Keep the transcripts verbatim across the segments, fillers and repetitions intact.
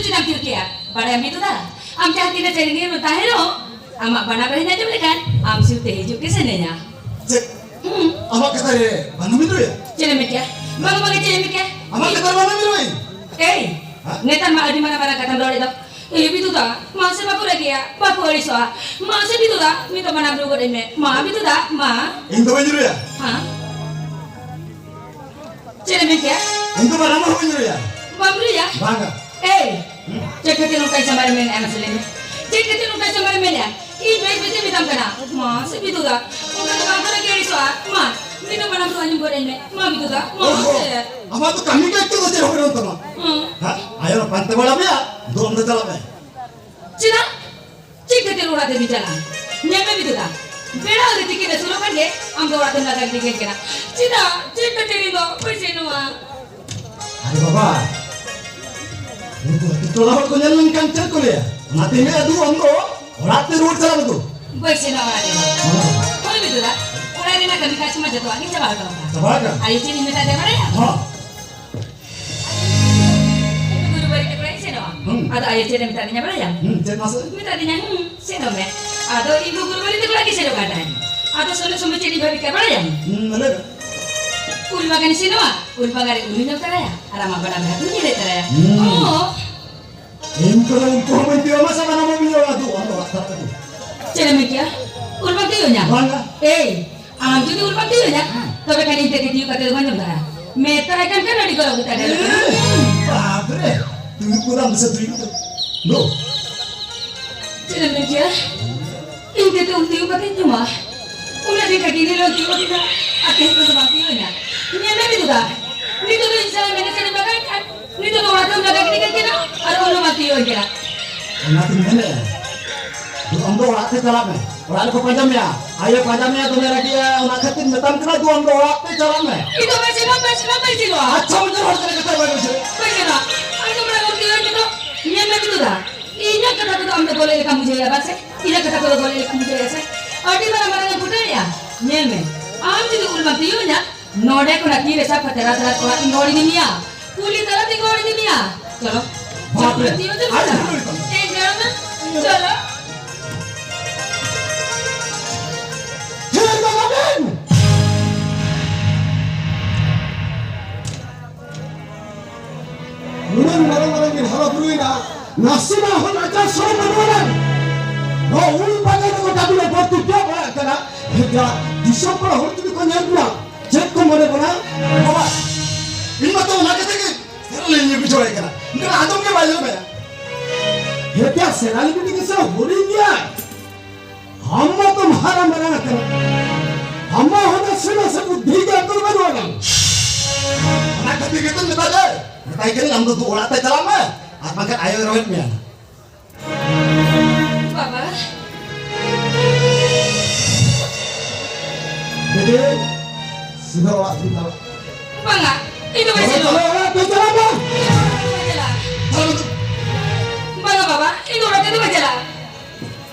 ᱪᱮᱫᱟᱜ ᱮᱢ ᱛᱷᱤᱨ ᱠᱮᱜᱼᱟ? ᱵᱟᱲᱟᱭᱟᱢ ᱵᱤᱫᱩ ᱫᱟ, ᱟᱢ ᱡᱟᱦᱟᱸ ᱛᱤᱱᱟᱹᱜ ᱥᱟᱺᱜᱤᱧ ᱨᱮᱢ ᱛᱟᱦᱮᱸ ᱨᱮᱦᱚᱸ, ᱟᱢᱟᱜ ᱵᱟᱱᱟᱢ ᱨᱟᱦᱟᱧ ᱟᱸᱡᱚᱢ ᱞᱮᱠᱷᱟᱱ ᱟᱢ ᱥᱩᱨ ᱛᱮ ᱦᱤᱡᱩᱜ ᱜᱮ ᱥᱟᱱᱟᱧᱟ᱾ ᱪᱮᱫ? ᱦᱩᱸ᱾ ᱟᱢᱟᱜ ᱠᱟᱛᱷᱟ ᱨᱮ ᱵᱟᱱᱟᱢ ᱵᱤᱱ ᱨᱚᱭᱟ? ᱪᱮᱫ ᱮᱢ ᱢᱮᱱ ᱠᱮᱜᱼᱟ? ᱵᱟᱝᱟ, ᱵᱟᱝᱟ, ᱪᱮᱫ ᱮᱢ ᱢᱮᱱ ᱠᱮᱜᱼᱟ? ᱟᱢᱟᱜ ᱠᱟᱛᱷᱟ ᱨᱮ ᱵᱟᱱᱟᱢ ᱵᱤᱱ ᱨᱚᱭᱟ? ᱮᱭ, ᱦᱮᱸ? ᱱᱮᱛᱟᱨ ᱢᱟ ᱟᱹᱰᱤ ᱢᱟᱨᱟᱝ ᱢᱟᱨᱟᱝ ᱠᱟᱛᱷᱟᱢ ᱨᱚᱲᱮᱫ ᱫᱚ᱾ ᱮᱭ ᱵᱤᱫᱩ ᱫᱟ, ᱢᱟᱥᱮ ᱵᱟᱠᱚ ᱨᱟᱹᱜᱤᱜᱼᱟ, ᱵᱟᱠᱚ ᱟᱹᱲᱤᱥᱚᱜᱼᱟ᱾ ᱢᱟᱥᱮ ᱵᱤᱫᱩ ᱫᱟ, ᱱᱤᱛᱚᱜ ᱵᱟᱱᱟᱢ ᱨᱩ ᱜᱚᱫ ᱟᱹᱧ ᱢᱮ᱾ ᱢᱟ ᱵᱤᱫᱩ ᱫᱟ, ᱢᱟ᱾ ᱤᱧ ᱫᱚ ᱵᱟᱹᱧ ᱨᱩᱭᱟ᱾ ᱦᱮᱸ? ᱪᱮᱫ ᱮᱢ ᱢᱮᱱ ᱠᱮᱜᱼᱟ? ᱤᱧ ᱫᱚ ᱵᱟᱱᱟᱢ ᱦᱚᱸ ᱵᱟᱹᱧ ᱨᱩᱭᱟ᱾ ᱵᱟᱢ ᱨᱩᱭᱟ? ᱵᱟᱝᱟ᱾ ᱮᱭ, ᱪᱮᱫ ᱠᱷᱟᱹᱛᱤᱨ ᱱᱚᱝᱠᱟᱧ ᱥᱟᱢᱟᱨ ᱢᱮᱱᱮᱜᱼᱟ, ᱢᱟᱥᱮ ᱞᱟᱹᱭ ᱢᱮ? ᱪᱮᱫ ᱠᱷᱟᱹᱛᱤᱨ ᱱᱚᱝᱠᱟᱧ ᱥᱟᱢᱟᱨ ᱢᱮᱱᱮᱜᱼᱟ? ᱤᱧ ᱵᱮᱥ ᱵᱮᱥ ᱤᱧ ᱢᱮᱛᱟᱢ ᱠᱟᱱᱟ᱾ ᱢᱟ ᱥᱮ ᱵᱤᱫᱩ ᱫᱟ, ᱚᱱᱠᱟ ᱫᱚ ᱵᱟᱝ ᱠᱟᱱᱟ ᱠᱤ ᱟᱹᱲᱤᱥᱚᱜᱼᱟ? ᱢᱟ, ᱱᱤᱛᱚᱜ ᱵᱟᱱᱟᱢ ᱨᱩ ᱟᱸᱡᱚᱢ ᱜᱚᱫ ᱟᱹᱧ ᱢᱮ᱾ ᱢᱟ ᱵᱤᱫᱩ ᱫᱟ, ᱢᱟ ᱳᱦᱳ, ᱥᱮ᱾ ᱟᱢᱟᱜ ᱫᱚ ᱠᱟᱹᱢᱤ ᱠᱟᱡᱽ ᱠᱚᱫᱚ ᱪᱮᱫ ᱦᱚᱸ ᱵᱟᱹᱱᱩᱜ ᱛᱟᱢᱟ? ᱦᱩᱸ᱾ ᱦᱮᱸ? ᱟᱭᱳ ᱯᱟᱱᱛᱮ ᱵᱟᱲᱟ ᱢᱮᱭᱟ, ᱫᱩ ᱟᱢ ᱫᱚ ᱪᱟᱞᱟᱜ ᱢᱮ᱾ ᱪᱮᱫᱟᱜ? ᱪᱮᱫ ᱠᱷᱟᱹᱛᱤᱨ ᱚᱲᱟᱜ ᱛᱮᱵᱤᱱ ᱪᱟᱞᱟᱜᱼᱟ? ᱧᱮᱞ ᱢᱮ ᱵᱤᱫᱩ ᱫᱟ, ᱵᱮᱲᱟ ᱟᱹᱣᱨᱤ ᱛᱤᱠᱤᱱ ᱟᱹᱥᱩᱨᱚᱜ ᱠᱷᱟᱱ ᱜᱮ ᱟᱢ ᱫᱚ ᱚᱲᱟᱜ ᱛᱮᱢ ᱞᱟᱜᱟ ᱜᱤᱰᱤ ᱠᱟᱹᱧ ᱠᱟᱱᱟ᱾ ᱪᱮᱫᱟᱜ? ᱪᱮᱫ ᱠᱷᱟᱹᱛᱤᱨ ᱤᱧ ᱫᱚ ᱵᱟᱹᱧ ᱥᱮᱱᱚᱜᱼᱟ? ᱟᱨᱮ ᱵᱟᱵᱟ, ᱱᱩᱠᱩ ᱟᱹᱛᱩ ᱴᱚᱞᱟ ᱦᱚᱲ ᱠᱚ ᱧᱮᱞ ᱞᱮᱱᱠᱷᱟᱱ ᱪᱮᱫ ᱠᱚ ᱞᱟᱹᱭᱟ? ᱚᱱᱟᱛᱮᱧ ᱞᱟᱹᱭᱟ, ᱫᱩ ᱟᱢ ᱫᱚ ᱚᱲᱟᱜ ᱛᱮ ᱨᱩᱣᱟᱹᱲ ᱪᱟᱞᱟᱜ ᱢᱮ ᱫᱩ᱾ ᱵᱟᱹᱧ ᱥᱮᱱᱚᱜᱼᱟ ᱚᱲᱟᱜ ᱛᱮ᱾ ᱦᱮᱸ᱾ ᱦᱳᱭ ᱵᱤᱫᱩ ᱫᱟ, ᱚᱲᱟᱜ ᱨᱮᱱᱟᱜ ᱠᱟᱹᱢᱤ ᱠᱟᱡᱽ ᱠᱚᱢᱟ ᱡᱚᱛᱚᱣᱟᱜ ᱜᱮ ᱪᱟᱵᱟ ᱟᱠᱟᱱᱟ᱾ ᱪᱟᱵᱟ ᱟᱠᱟᱱᱟ? ᱟᱭᱳ ᱪᱮᱫ ᱤᱧ ᱢᱮᱛᱟ ᱫᱮᱭᱟ ᱵᱟᱲᱟᱭᱟ? ᱦᱚᱸ᱾ ᱤᱧ ᱫᱚ ᱜᱩᱨᱩ ᱵᱟᱨᱤ ᱛᱟᱠᱚ ᱚᱲᱟᱜ ᱤᱧ ᱥᱮᱱᱚᱜᱼᱟ᱾ ᱦᱩᱸ᱾ ᱟᱫᱚ ᱟᱭᱳ ᱪᱮᱫ ᱮ ᱢᱮᱛᱟ ᱫᱤᱧᱟ ᱵᱟᱲᱟᱭᱟᱢ? ᱦᱩᱸ, ᱪᱮᱫ ᱢᱟᱥᱮ? ᱢᱮᱛᱟ ᱫᱤᱧᱟ, ᱦᱩᱸ, ᱥᱮᱱᱚᱜ ᱢᱮ᱾ ᱟᱫᱚ ᱤᱧ ᱫᱚ ᱜᱩᱨᱩ ᱵᱟᱨᱤ ᱛᱟᱠᱚ ᱚᱲᱟᱜ ᱜᱮ ᱥᱮᱱᱚᱜ ᱠᱟᱱ ᱛᱟᱦᱮᱸᱫ᱾ ᱟᱫᱚ ᱥᱮᱱᱚᱜ ᱥᱚᱢᱚᱭ ᱪᱮᱫ ᱤᱧ ᱵᱷᱟᱵᱤ ᱠᱮᱫᱟ ᱵᱟᱲᱟᱭᱟᱢ? ᱦᱩᱸ, ᱢᱟ ᱞᱟᱹᱭ ᱢᱮ᱾ ᱩᱞ ᱵᱟᱜᱟᱱᱤᱧ ᱥᱮᱱᱚᱜᱼᱟ, ᱩᱞ ᱵᱟᱜᱟᱱ ᱨᱮ ᱩᱞᱤᱧ ᱧᱟᱢ ᱛᱟᱨᱟᱭᱟ, ᱟᱨ ᱟᱢᱟᱜ ᱵᱟᱱᱟᱢ ᱨᱟᱦᱟ ᱫᱚᱧ ᱧᱮᱞᱮᱫ ᱛᱟᱨᱟᱭᱟ᱾ ᱦᱩᱸ᱾ ᱚ᱾ ᱤᱧ ᱠᱚᱫᱚ ᱩᱱᱠᱩ ᱦᱚᱸ ᱵᱟᱹᱧ ᱛᱤᱭᱳᱜ ᱟᱢᱟ ᱥᱮ ᱵᱟᱱᱟᱢ ᱦᱚᱸ ᱵᱟᱹᱧ ᱨᱚᱲᱟ, ᱫᱩ, ᱟᱢ ᱫᱚ ᱚᱲᱟᱜ ᱪᱟᱞᱟᱜ ᱢᱮ ᱫᱩ᱾ ᱪᱮᱫ ᱮᱢ ᱢᱮᱱ ᱠᱮᱜᱼᱟ? ᱩᱞ ᱵᱟᱢ ᱛᱤᱭᱳᱜ ᱟᱹᱧᱟ? ᱵᱟᱝᱟ᱾ ᱮᱭ, ᱟᱢ ᱡᱩᱫᱤ ᱩᱞ ᱵᱟᱢ ᱛᱤᱭᱳᱜ ᱟᱹᱧᱟ, ᱦᱮᱸ᱾ ᱛᱚᱵᱮ ᱠᱷᱟᱱ ᱤᱧ ᱛᱮᱜᱮ ᱛᱤᱭᱳᱜ ᱠᱟᱛᱮ ᱫᱚ ᱵᱟᱹᱧ ᱡᱚᱢ ᱫᱟᱲᱮᱭᱟᱜᱼᱟ᱾ ᱢᱮᱛᱟᱭ ᱠᱟᱱ ᱠᱷᱟᱱ ᱟᱹᱰᱤ ᱜᱚᱨᱚᱵ ᱜᱮᱛᱟᱭ ᱫᱚ᱾ ᱮ, ᱵᱟᱯ ᱨᱮ, ᱛᱩᱭᱩ ᱠᱚᱫᱚ ᱟᱢ ᱫᱚ ᱥᱮ ᱛᱩᱭᱩ ᱠᱚᱫᱚ᱾ ᱫᱩ᱾ ᱪᱮᱫ ᱮᱢ ᱢᱮᱱ ᱠᱮᱜᱼᱟ? ᱤᱧ ᱛᱮ ᱩᱞ ᱛᱤᱭᱳᱜ ᱠᱟᱛᱮᱧ ᱡᱚᱢᱟ? ᱩᱱᱟᱹᱜ ᱫᱤᱱ ᱠᱷᱟᱹᱴᱤ ᱧᱮᱞ ᱦᱚᱸ ᱛᱤᱭᱳᱜ ᱠᱟᱛᱮᱧ ᱡᱚᱢᱟ, ᱟᱨ ᱛᱮᱦᱮᱧ ᱠᱷᱚᱱ ᱫᱚ ᱵᱟᱝ ᱛᱤᱭᱳᱜ ᱮᱱᱟ᱾ ᱧᱮᱞ ᱢᱮ ᱵᱤᱫᱩ ᱫᱟ, ᱱᱤᱛᱚᱜ ᱫᱚ ᱤᱧ ᱥᱟᱞᱟᱜ ᱢᱮᱱᱮ ᱥᱮᱱᱮ ᱵᱟᱜᱟᱭ ᱠᱷᱟᱱ, ᱱᱤᱛᱚᱜ ᱫᱚ ᱚᱲᱟᱜ ᱠᱷᱚᱱ ᱞᱟᱜᱟ ᱜᱤᱰᱤ ᱠᱟᱹᱧ ᱠᱟᱱᱟ, ᱟᱨ ᱩᱞ ᱦᱚᱸ ᱵᱟᱝ ᱛᱤᱭᱳᱜ ᱟᱹᱧ ᱠᱟᱱᱟ᱾ ᱚᱱᱟᱛᱤᱧ ᱢᱮᱱᱮᱫᱼᱟ, ᱫᱩ ᱟᱢ ᱫᱚ ᱚᱲᱟᱜ ᱛᱮ ᱪᱟᱞᱟᱜ ᱢᱮ, ᱚᱲᱟᱜ ᱨᱮᱠᱚ ᱯᱟᱸᱡᱟ ᱢᱮᱭᱟ, ᱟᱭᱳ ᱯᱟᱸᱡᱟ ᱢᱮᱭᱟ, ᱫᱚᱢᱮ ᱨᱟᱹᱜᱤᱜᱼᱟ, ᱚᱱᱟ ᱠᱷᱟᱹᱛᱤᱨ ᱢᱮᱛᱟᱢ ᱠᱟᱱᱟ, ᱫᱩ ᱟᱢ ᱫᱚ ᱚᱲᱟᱜ ᱛᱮ ᱪᱟᱞᱟᱜ ᱢᱮ᱾ ᱤᱧ ᱫᱚ ᱵᱟᱹᱧ ᱥᱮᱱᱚᱜᱼᱟ, ᱵᱟᱹᱧ ᱥᱮᱱᱚᱜᱼᱟ, ᱵᱟᱹᱧ ᱥᱮᱱᱚᱜᱼᱟ᱾ ᱟᱪᱪᱷᱟ, ᱢᱤᱫᱴᱮᱱ ᱦᱚᱲ ᱥᱟᱞᱟᱜ ᱠᱟᱛᱷᱟ ᱵᱟᱭ ᱵᱩᱡᱷᱟᱹᱣᱟ᱾ ᱵᱟᱹᱧ ᱥᱮᱱᱚᱜᱼᱟ᱾ ᱟᱸᱡᱚᱢ ᱵᱟᱲᱟ ᱜᱚᱫ ᱠᱮᱫᱟᱹᱧ ᱱᱤᱛᱚᱜ, ᱧᱮᱞ ᱢᱮ ᱵᱤᱫᱩ ᱫᱟ, ᱤᱧᱟᱹᱜ ᱠᱟᱛᱷᱟ ᱠᱚᱫᱚ ᱟᱢ ᱫᱚ ᱜᱚᱞᱮ ᱞᱮᱠᱟᱢ ᱵᱩᱡᱷᱟᱹᱣᱮᱫᱼᱟ ᱵᱟᱝ ᱥᱮ? ᱤᱧᱟᱹᱜ ᱠᱟᱛᱷᱟ ᱠᱚᱫᱚ ᱜᱚᱞᱮ ᱞᱮᱠᱟᱢ ᱵᱩᱡᱷᱟᱹᱣᱮᱫᱼᱟ ᱥᱮ? ᱟᱹᱰᱤ ᱢᱟᱨᱟᱝ ᱢᱟᱨᱟᱝ ᱮᱢ ᱯᱷᱩᱴᱟᱹᱣᱮᱫᱼᱟ᱾ ᱧᱮᱞ ᱢᱮ, ᱟᱢ ᱡᱩᱫᱤ ᱩᱞ ᱵᱟᱢ ᱛᱤᱭᱳᱜ ᱟᱹᱧᱟ, ᱱᱚᱰᱮ ᱠᱷᱚᱱᱟᱜ ᱛᱤ ᱨᱮ ᱥᱟᱵ ᱠᱟᱛᱮ ᱨᱟᱛ ᱨᱟᱛ ᱚᱲᱟᱜ ᱤᱧ ᱨᱚᱲ ᱤᱫᱤ ᱢᱮᱭᱟ, ᱠᱩᱞᱦᱤ ᱛᱟᱞᱟ ᱛᱤᱧ ᱨᱚᱲ ᱤᱫᱤ ᱢᱮᱭᱟ᱾ ᱪᱚᱞᱚ᱾ ᱵᱟᱯ ᱨᱮ᱾ ᱪᱚᱞᱚ, ᱛᱤᱭᱳ ᱫᱚ ᱟᱡ ᱪᱚᱞᱚ᱾ ᱦᱟᱹᱱᱩ ᱨᱮ ᱛᱟᱢ᱾ ᱮ, ᱪᱚᱞᱚ᱾ ᱪᱚᱞᱚ, ᱵᱟᱵᱟ ᱵᱮᱱ᱾ ᱱᱩᱱᱟᱹᱜ ᱢᱟᱨᱟᱝ ᱢᱟᱨᱟᱝ ᱵᱤᱱ ᱦᱟᱨᱟ ᱵᱩᱨᱩᱭᱮᱱᱟ, ᱱᱟᱥᱮᱱᱟᱜ ᱦᱚᱸ ᱞᱟᱡᱟᱣ ᱥᱚᱨᱚᱢ ᱵᱟᱹᱱᱩᱜ ᱟᱱᱟᱝ᱾ ᱱᱚᱣᱟ ᱩᱞ ᱵᱟᱜᱟᱱ ᱨᱮᱠᱚ ᱰᱟᱹᱵᱩ ᱞᱮ ᱵᱟᱹᱲᱛᱤ ᱯᱮ ᱚᱲᱟᱜ ᱠᱟᱱᱟ᱾ ᱦᱮᱸ, ᱫᱤᱥᱚᱢ ᱯᱟᱲᱟ ᱦᱚᱲ ᱡᱩᱫᱤ ᱠᱚ ᱧᱮᱞ ᱵᱚᱱᱟ, ᱪᱮᱫ ᱠᱚ ᱢᱚᱱᱮ ᱵᱚᱱᱟ? ᱵᱟᱵᱟ, ᱤᱧ ᱢᱟᱛᱚ ᱚᱱᱟ ᱠᱟᱛᱷᱟ ᱜᱮ ᱥᱮᱨᱮᱧ ᱞᱤᱧ ᱵᱩᱡᱷᱟᱹᱣ ᱟᱭ ᱠᱟᱱᱟ᱾ ᱢᱮᱱᱠᱷᱟᱱ ᱟᱸᱡᱚᱢ ᱜᱮ ᱵᱟᱭ ᱟᱸᱡᱚᱢᱮᱜᱼᱟ᱾ ᱦᱮᱸ, ᱥᱮᱬᱟ ᱞᱟᱹᱜᱤᱫ ᱛᱮᱜᱮ ᱥᱮ ᱦᱩᱰᱤᱧ ᱜᱮᱭᱟ᱾ ᱟᱢ ᱢᱟ ᱛᱚᱢ ᱦᱟᱨᱟ ᱢᱟᱨᱟᱝ ᱟᱠᱟᱱᱟ᱾ ᱟᱢ ᱢᱟ ᱦᱩᱱᱟᱹᱝ ᱥᱮᱬᱟ ᱥᱮ ᱵᱩᱫᱽᱫᱷᱤ ᱜᱮ ᱟᱠᱚ ᱵᱟᱹᱱᱩᱜ ᱟᱱᱟᱝ᱾ ᱚᱱᱟ ᱠᱷᱟᱹᱛᱤᱨ ᱜᱮᱛᱚᱧ ᱢᱮᱛᱟ ᱫᱮ᱾ ᱢᱮᱛᱟᱭ ᱠᱟᱹᱱᱟᱹᱧ, ᱟᱢ ᱫᱚ ᱫᱩ ᱚᱲᱟᱜ ᱛᱮ ᱪᱟᱞᱟᱜ ᱢᱮ᱾ ᱟᱨ ᱵᱟᱝᱠᱷᱟᱱ ᱟᱭᱳᱭ ᱨᱚᱦᱮᱫ ᱢᱮᱭᱟ᱾ ᱵᱟᱵᱟ᱾ ᱵᱤᱴᱤ, ᱥᱤᱫᱷᱟᱹ ᱚᱲᱟᱜ ᱛᱮᱢ ᱪᱟᱞᱟᱜ᱾ ᱵᱟᱝᱟ, ᱤᱧ ᱫᱚ ᱵᱟᱹᱧ ᱪᱟᱞᱟᱜᱼᱟ᱾ ᱪᱟᱞᱟᱜ ᱚᱲᱟᱜ ᱛᱮ ᱪᱟᱞᱟᱜ ᱢᱮ᱾ ᱤᱧ ᱫᱚ ᱚᱲᱟᱜ ᱛᱮ ᱵᱟᱹᱧ ᱪᱟᱞᱟᱜᱼᱟ᱾ ᱵᱟᱝᱟ ᱵᱟᱵᱟ, ᱤᱧ ᱫᱚ ᱚᱲᱟᱜ ᱛᱮ ᱫᱚ ᱵᱟᱹᱧ ᱪᱟᱞᱟᱜᱼᱟ᱾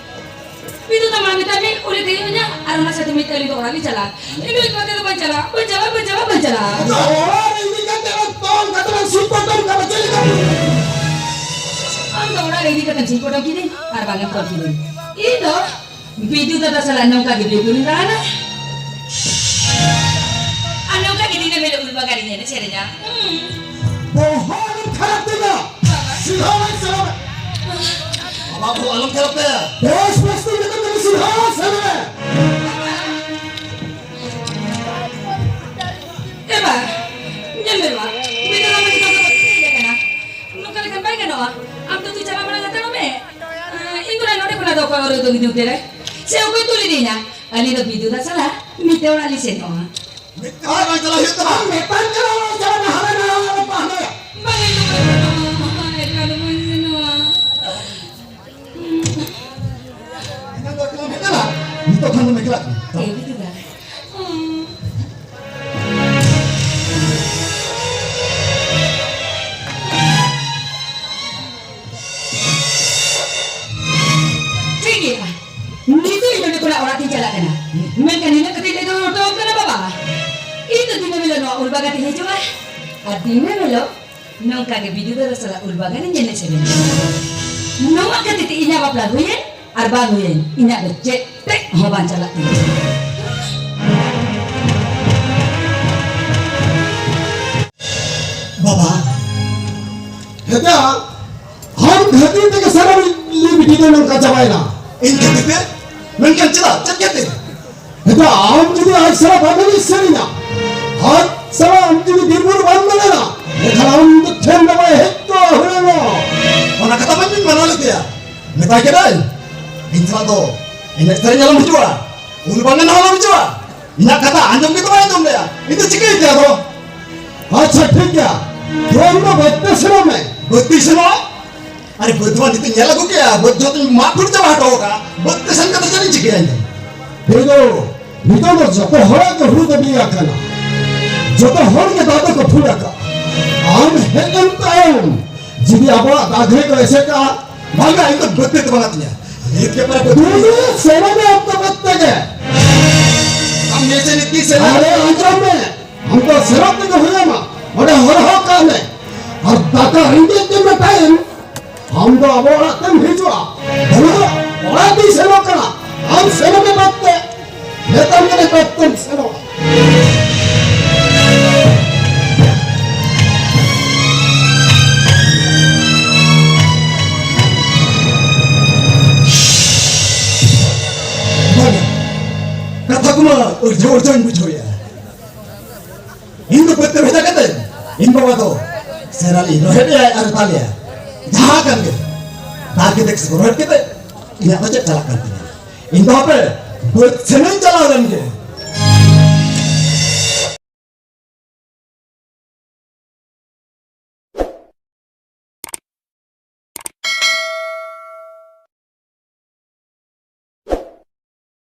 ᱵᱤᱫᱩ ᱛᱟᱢᱟ ᱢᱮᱛᱟᱭ ᱢᱮ, ᱩᱱᱤ ᱛᱮᱜᱮ ᱤᱧᱟᱹᱜ ᱟᱨ ᱚᱱᱟ ᱥᱟᱛᱮ ᱢᱤᱫ ᱛᱮ ᱟᱹᱞᱤᱧ ᱫᱚ ᱚᱲᱟᱜ ᱞᱤᱧ ᱪᱟᱞᱟᱜᱼᱟ᱾ ᱤᱧ ᱫᱚ ᱮᱠᱞᱟ ᱛᱮᱫᱚ ᱵᱟᱹᱧ ᱪᱟᱞᱟᱜᱼᱟ, ᱵᱟᱹᱧ ᱪᱟᱞᱟᱜᱼᱟ, ᱵᱟᱹᱧ ᱪᱟᱞᱟᱜᱼᱟ, ᱵᱟᱹᱧ ᱪᱟᱞᱟᱜᱼᱟ᱾ ᱚᱲᱟᱜ ᱨᱮ ᱤᱫᱤ ᱠᱟᱛᱮ ᱟᱨ ᱛᱚᱞ ᱠᱟᱛᱮ ᱞᱟᱝ ᱥᱤᱞ ᱯᱚᱴᱚᱢ ᱠᱟᱜᱼᱟ, ᱪᱮᱫ ᱞᱮᱠᱟ? ᱟᱢ ᱫᱚ ᱚᱲᱟᱜ ᱨᱮ ᱤᱫᱤ ᱠᱟᱛᱮ ᱥᱤᱞ ᱯᱚᱴᱚᱢ ᱠᱤᱫᱤᱧ ᱟᱨ ᱵᱟᱝ ᱮᱢ ᱛᱚᱞ ᱠᱤᱫᱤᱧ᱾ ᱤᱧ ᱫᱚ ᱵᱤᱫᱩ ᱫᱟᱫᱟ ᱥᱟᱞᱟᱜ ᱱᱚᱝᱠᱟ ᱜᱮ ᱵᱮᱜᱩᱱᱤᱧ ᱫᱟᱬᱟᱱᱟ᱾ ᱟᱨ ᱱᱚᱝᱠᱟ ᱜᱮ ᱫᱤᱱᱟᱹᱢ ᱦᱤᱞᱳᱜ ᱩᱞ ᱵᱟᱜᱟᱱ ᱨᱤᱧ ᱮᱱᱮᱡ ᱥᱮᱨᱮᱧᱟ᱾ ᱦᱩᱸ᱾ ᱵᱚᱦᱚᱜ ᱟᱞᱚᱢ ᱠᱷᱟᱨᱟᱯ ᱛᱤᱧᱟ᱾ ᱵᱟᱵᱟ᱾ ᱥᱤᱫᱷᱟᱹ ᱚᱲᱟᱜ ᱥᱮᱱᱚᱜ ᱢᱮ᱾ ᱵᱟᱵᱟ, ᱵᱚᱦᱚᱜ ᱟᱞᱚᱢ ᱠᱷᱟᱨᱟᱯ ᱛᱟᱭᱟ᱾ ᱵᱮᱥ, ᱵᱮᱥ ᱛᱤᱧ ᱢᱮᱛᱟᱢ ᱠᱟᱱᱟ, ᱥᱤᱫᱷᱟᱹ ᱚᱲᱟᱜ ᱥᱮᱱᱚᱜ ᱢᱮ᱾ ᱮ ᱵᱟ, ᱧᱮᱞ ᱢᱮ ᱵᱟ, ᱵᱤᱫᱩ ᱫᱟᱫᱟ ᱢᱟ ᱱᱤᱛᱚᱜ ᱫᱚ ᱵᱟᱹᱠᱤᱱ ᱦᱮᱡ ᱟᱠᱟᱱᱟ᱾ ᱱᱚᱝᱠᱟ ᱞᱮᱠᱷᱟᱱ ᱵᱟᱭ ᱜᱟᱱᱚᱜᱼᱟ᱾ ᱟᱢ ᱫᱚ ᱛᱩᱭ ᱪᱟᱞᱟᱣ ᱢᱟᱲᱟᱝ ᱦᱟᱛᱟᱲᱚᱜ ᱢᱮ᱾ ᱟᱸ, ᱤᱧ ᱫᱚ ᱱᱚᱰᱮ ᱠᱷᱚᱱᱟᱜ ᱫᱚ ᱚᱠᱚᱭ ᱦᱚᱸ ᱨᱩᱣᱟᱹᱲ ᱫᱚ ᱜᱤᱫᱤ ᱩᱛᱟᱹᱨᱟᱭ᱾ ᱥᱮ ᱚᱠᱚᱭ ᱛᱩᱞ ᱤᱫᱤᱧᱟ? ᱟᱹᱞᱤᱧ ᱫᱚ ᱵᱤᱫᱩ ᱫᱟ ᱥᱟᱞᱟᱜ ᱢᱤᱫ ᱛᱮ ᱚᱲᱟᱜ ᱞᱤᱧ ᱥᱮᱱᱚᱜᱼᱟ᱾ ᱢᱤᱫ ᱛᱮ ᱚᱲᱟᱜ ᱵᱟᱝ ᱪᱟᱞᱟᱜ ᱦᱩᱭᱩᱜ ᱛᱟᱢᱟ᱾ ᱟᱢ ᱢᱤᱫᱴᱟᱝ ᱪᱟᱞᱟᱣ ᱵᱟᱝ ᱪᱟᱞᱟᱜ ᱢᱮ, ᱦᱟᱱᱟ ᱱᱟᱣᱟ ᱟᱞᱚᱢ ᱯᱟᱦᱱᱟᱭᱟ᱾ ᱵᱟᱝ, ᱤᱧ ᱫᱚ ᱵᱟᱹᱧ ᱥᱮᱱᱚᱜᱼᱟ᱾ ᱮᱠᱞᱟ ᱫᱚ ᱵᱟᱹᱧ ᱥᱮᱱᱚᱜᱼᱟ᱾ ᱮᱱᱟᱝ ᱫᱚ ᱮᱠᱞᱟᱢ ᱦᱮᱡ ᱞᱮᱱᱟ, ᱱᱤᱛᱚᱜ ᱠᱷᱟᱱ ᱫᱚᱢ ᱮᱠᱞᱟᱜ ᱠᱟᱱᱟ᱾ ᱮ ᱵᱤᱫᱩ ᱫᱟ᱾ ᱦᱩᱸ᱾ ᱴᱷᱤᱠ ᱜᱮᱭᱟ, ᱱᱤᱛᱚᱜ ᱤᱧ ᱱᱚᱸᱰᱮ ᱠᱷᱚᱱᱟᱜ ᱚᱲᱟᱜ ᱛᱤᱧ ᱪᱟᱞᱟᱜ ᱠᱟᱱᱟ, ᱢᱮᱱᱠᱷᱟᱱ ᱱᱤᱱᱟᱹᱜ ᱠᱟᱛᱮ ᱞᱟᱹᱭ ᱫᱚ ᱦᱚᱴᱚ ᱟᱢ ᱠᱟᱱᱟ ᱵᱟᱵᱟ, ᱤᱧ ᱫᱚ ᱫᱤᱱᱟᱹᱢ ᱦᱤᱞᱳᱜ ᱱᱚᱣᱟ ᱩᱞ ᱵᱟᱜᱟᱱ ᱛᱤᱧ ᱦᱤᱡᱩᱜᱼᱟ ᱟᱨ ᱫᱤᱱᱟᱹᱢ ᱦᱤᱞᱳᱜ ᱱᱚᱝᱠᱟ ᱜᱮ ᱵᱤᱫᱩ ᱫᱟᱫᱟ ᱥᱟᱞᱟᱜ ᱩᱞ ᱵᱟᱜᱟᱱ ᱨᱤᱧ ᱮᱱᱮᱡ ᱥᱮᱨᱮᱧ᱾ ᱱᱚᱣᱟ ᱠᱷᱟᱹᱛᱤᱨ ᱛᱮ ᱤᱧᱟᱹᱜ ᱵᱟᱯᱞᱟ ᱦᱩᱭᱮᱱ ᱟᱨ ᱵᱟᱝ ᱦᱩᱭᱮᱱ, ᱤᱧᱟᱹᱜ ᱫᱚ ᱪᱮᱫ ᱛᱮᱫ ᱦᱚᱸ ᱵᱟᱝ ᱪᱟᱞᱟᱜ ᱛᱤᱧᱟᱹ᱾ ᱵᱟᱵᱟ, ᱦᱮᱸᱫᱟ, ᱟᱢ ᱠᱷᱟᱹᱛᱤᱨ ᱛᱮᱜᱮ ᱥᱟᱱᱟᱢ ᱞᱤ ᱵᱤᱴᱤ ᱫᱚ ᱱᱚᱝᱠᱟ ᱪᱟᱵᱟᱭᱮᱱᱟ᱾ ᱤᱧ ᱠᱷᱟᱹᱛᱤᱨ ᱛᱮ? ᱢᱮᱱᱠᱷᱟᱱ ᱪᱮᱫᱟᱜ? ᱪᱮᱫ ᱠᱷᱟᱹᱛᱤᱨ? ᱦᱮᱸᱫᱟ, ᱟᱢ ᱡᱩᱫᱤ ᱟᱡ ᱥᱟᱞᱟᱜ ᱵᱟᱢ ᱮᱱᱮᱡ ᱥᱮᱨᱮᱧᱟ, ᱟᱡ ᱥᱟᱞᱟᱜ ᱟᱢ ᱡᱩᱫᱤ ᱵᱤᱨ ᱵᱩᱨᱩ ᱵᱟᱢ ᱫᱟᱬᱟᱱᱟ, ᱮᱱᱠᱷᱟᱱ ᱟᱢ ᱫᱚ ᱴᱷᱮᱱ ᱫᱚ ᱵᱟᱭ ᱦᱮᱡ ᱠᱚᱜᱼᱟ, ᱦᱩᱲᱟᱹᱝᱚᱜ᱾ ᱚᱱᱟ ᱠᱟᱛᱷᱟ ᱢᱟᱧ ᱢᱟᱱᱟᱣ ᱞᱮᱫ ᱜᱮᱭᱟ, ᱢᱮᱛᱟᱭ ᱠᱟᱹᱱᱟᱹᱧ, ᱤᱧ ᱥᱟᱞᱟᱜ ᱫᱚ ᱮᱱᱮᱡ ᱥᱮᱨᱮᱧ ᱟᱞᱚᱢ ᱦᱤᱡᱩᱜᱼᱟ, ᱩᱞ ᱵᱟᱜᱟᱱ ᱦᱚᱸ ᱟᱞᱚᱢ ᱦᱤᱡᱩᱜᱼᱟ᱾ ᱤᱧᱟᱹᱜ ᱠᱟᱛᱷᱟ ᱟᱸᱡᱚᱢ ᱜᱮᱛᱚ ᱵᱟᱭ ᱟᱸᱡᱚᱢ ᱞᱮᱭᱟ, ᱤᱧ ᱫᱚ ᱪᱤᱠᱟᱹᱭ ᱛᱮ ᱟᱫᱚ? ᱟᱪᱪᱷᱟ, ᱴᱷᱤᱠ ᱜᱮᱭᱟ, ᱛᱚ ᱟᱢ ᱫᱚ ᱵᱟᱹᱫᱽ ᱛᱮ ᱥᱮᱱᱚᱜ ᱢᱮ᱾ ᱵᱟᱹᱫᱽ ᱛᱮᱧ ᱥᱮᱱᱚᱜᱼᱟ? ᱟᱨᱮ, ᱵᱟᱹᱫᱽ ᱢᱟ ᱱᱤᱛᱚᱜ ᱧᱮᱞ ᱟᱹᱜᱩ ᱠᱮᱜᱼᱟ, ᱵᱟᱹᱫᱽ ᱡᱚᱛᱚᱧ ᱢᱟᱜ ᱯᱷᱩᱲ ᱪᱟᱵᱟ ᱦᱚᱴᱚ ᱟᱠᱟᱜᱼᱟ᱾ ᱵᱟᱹᱫᱽ ᱛᱮ ᱥᱮᱱ ᱠᱟᱛᱮ ᱪᱮᱫ ᱤᱧ ᱪᱤᱠᱟᱹᱭᱟ ᱤᱧ ᱫᱚ? ᱦᱤᱲᱳ, ᱱᱤᱛᱚᱜ ᱫᱚ ᱡᱚᱛᱚ ᱦᱚᱲᱟᱜ ᱜᱮ ᱦᱩᱲᱩ ᱫᱚ ᱵᱤᱞᱤ ᱟᱠᱟᱱᱟ, ᱡᱚᱛᱚ ᱦᱚᱲ ᱜᱮ ᱫᱟᱜ ᱫᱚᱠᱚ ᱯᱷᱩᱲ ᱟᱠᱟᱫᱼᱟ᱾ ᱟᱢ ᱦᱮᱡ ᱮᱱ ᱛᱟᱭᱚᱢ ᱡᱩᱫᱤ ᱟᱵᱚᱣᱟᱜ ᱫᱟᱜ ᱜᱷᱟᱹᱭ ᱠᱚ ᱮᱥᱮᱫ ᱠᱟᱜᱼᱟ, ᱵᱟᱝᱟ, ᱤᱧ ᱫᱚ ᱵᱟᱹᱫᱽ ᱛᱮ ᱵᱟᱝᱟ ᱛᱤᱧᱟ᱾ ᱱᱤᱛ ᱜᱮ ᱯᱟᱨᱟ ᱵᱟᱹᱫᱽ ᱛᱮ᱾ ᱫᱩᱫᱩ, ᱥᱮᱱᱚᱜ ᱢᱮ ᱟᱢ ᱫᱚ ᱵᱟᱹᱫᱽ ᱛᱮᱜᱮ᱾ ᱟᱢ ᱱᱤᱭᱟᱹ ᱪᱮᱫ ᱱᱤᱛ ᱜᱮ ᱥᱮᱱᱚᱜ ᱟᱨᱮ, ᱟᱸᱡᱚᱢ ᱢᱮ, ᱟᱢ ᱫᱚ ᱥᱮᱱᱚᱜ ᱛᱮᱜᱮ ᱦᱩᱭ ᱟᱢᱟ᱾ ᱚᱸᱰᱮ ᱦᱚᱨᱦᱚ ᱠᱟᱜ ᱢᱮ᱾ ᱟᱨ ᱫᱟᱠᱟ ᱨᱮᱸᱜᱮᱡ ᱛᱮᱢ ᱢᱮᱛᱟᱭᱮᱢ, ᱟᱢ ᱫᱚ ᱟᱵᱚ ᱚᱲᱟᱜ ᱛᱮᱢ ᱦᱤᱡᱩᱜᱼᱟ᱾ ᱵᱟᱹᱵᱩ, ᱚᱲᱟᱜ ᱛᱤᱧ ᱥᱮᱱᱚᱜ ᱠᱟᱱᱟ, ᱟᱢ ᱥᱮᱱᱚᱜ ᱢᱮ ᱵᱟᱫᱽ ᱛᱮ᱾ ᱱᱮᱛᱟᱨ ᱢᱟᱱᱮ ᱵᱟᱫᱽ ᱛᱮᱢ ᱥᱮᱱᱚᱜᱼᱟ᱾ ᱵᱟᱝᱟ, ᱠᱟᱛᱷᱟ ᱠᱚᱢᱟ ᱩᱨᱡᱷᱟᱹ ᱩᱨᱡᱷᱟᱹᱧ ᱵᱩᱡᱷᱟᱹᱣᱮᱫᱼᱟ᱾ ᱤᱧ ᱫᱚ ᱵᱟᱹᱫᱽ ᱛᱮ ᱵᱷᱮᱡᱟ ᱠᱟᱛᱮ, ᱤᱧ ᱵᱟᱵᱟ ᱫᱚ ᱥᱮᱨᱟᱞᱤ ᱨᱚᱦᱮᱫ ᱮᱭᱟᱭ ᱟᱨ ᱫᱟᱞᱮᱭᱟ᱾ ᱡᱟᱦᱟᱸ ᱠᱟᱱ ᱜᱮ, ᱫᱟᱞ ᱠᱟᱛᱮ ᱥᱮ ᱨᱚᱦᱮᱫ ᱠᱟᱛᱮ ᱤᱧᱟᱹᱜ ᱫᱚ ᱪᱮᱫ ᱪᱟᱞᱟᱜ ᱠᱟᱱ ᱛᱤᱧᱟ? ᱤᱧ ᱫᱚ ᱦᱟᱯᱮ ᱵᱟᱹᱫᱽ ᱥᱮᱱ ᱤᱧ ᱪᱟᱞᱟᱣ ᱞᱮᱱ ᱜᱮ᱾